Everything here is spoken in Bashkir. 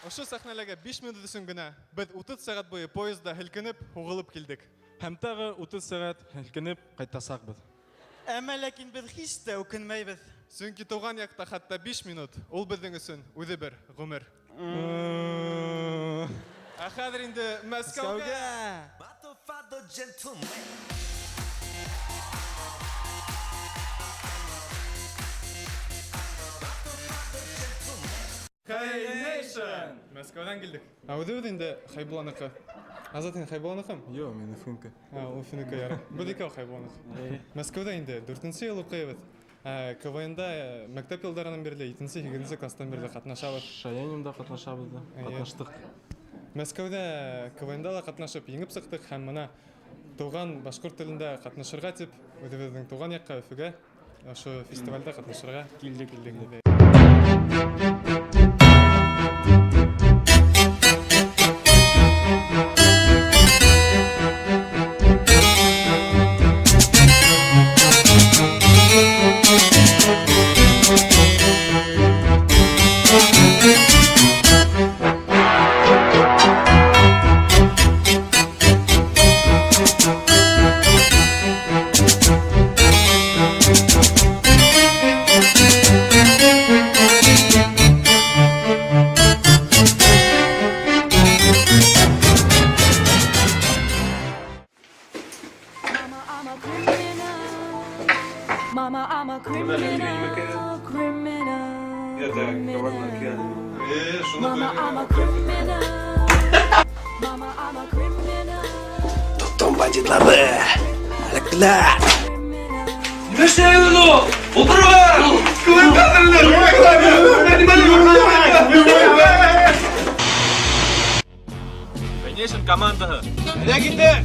Ошо сәхнәләге 5 минут өсөн генә беҙ 30 сәғәт буйы поезда һелкенеп, һуғылып килдек. Һәм тағы 30 сәғәт һелкенеп ҡайтасаҡбыҙ. Әммә ләкин беҙ һис тә үкенмәйбеҙ. Сөнки тыуған яҡта хатта 5 минут ул беҙҙең өсөн үҙе бер ғүмер. Ә хәҙер инде Мәскәүгә! Hey Nation! Мәскәүҙән килдек. Ә үҙебеҙ инде Хәйбулланыҡы. Азат, һин Хәйбулланыҡымы? Юҡ, мин Өфөнөкө. Ә, Өфөнөкө ярай. Беҙ икәү Хәйбулланыҡы. Мәскәүҙә инде дүртенсе йыл уҡыйбыҙ. Ә, КВНда мәктәп йылдарынан бирле, етенсе, һигеҙенсе класстан бирле ҡатнашабыҙ. Шаянимда ҡатнашабыҙ да. Эйе. Ҡатнаштыҡ. Мәскәүҙә КВНда ла ҡатнашып еңеп сыҡтыҡ һәм мына туған башҡорт телендә ҡатнашырға тип үҙебеҙҙең туған яҡҡа Өфөгә ошо фестивалдә ҡатнашырға Килдек. килдек. Mama, I'm a criminal. Mama, I'm a criminal, criminal. Criminal. Mama, I'm a criminal. Mama, I'm a criminal. Тоттом бандитларҙы. Эләктеләр. Criminal. Nation командаһы. Әйҙә киттек!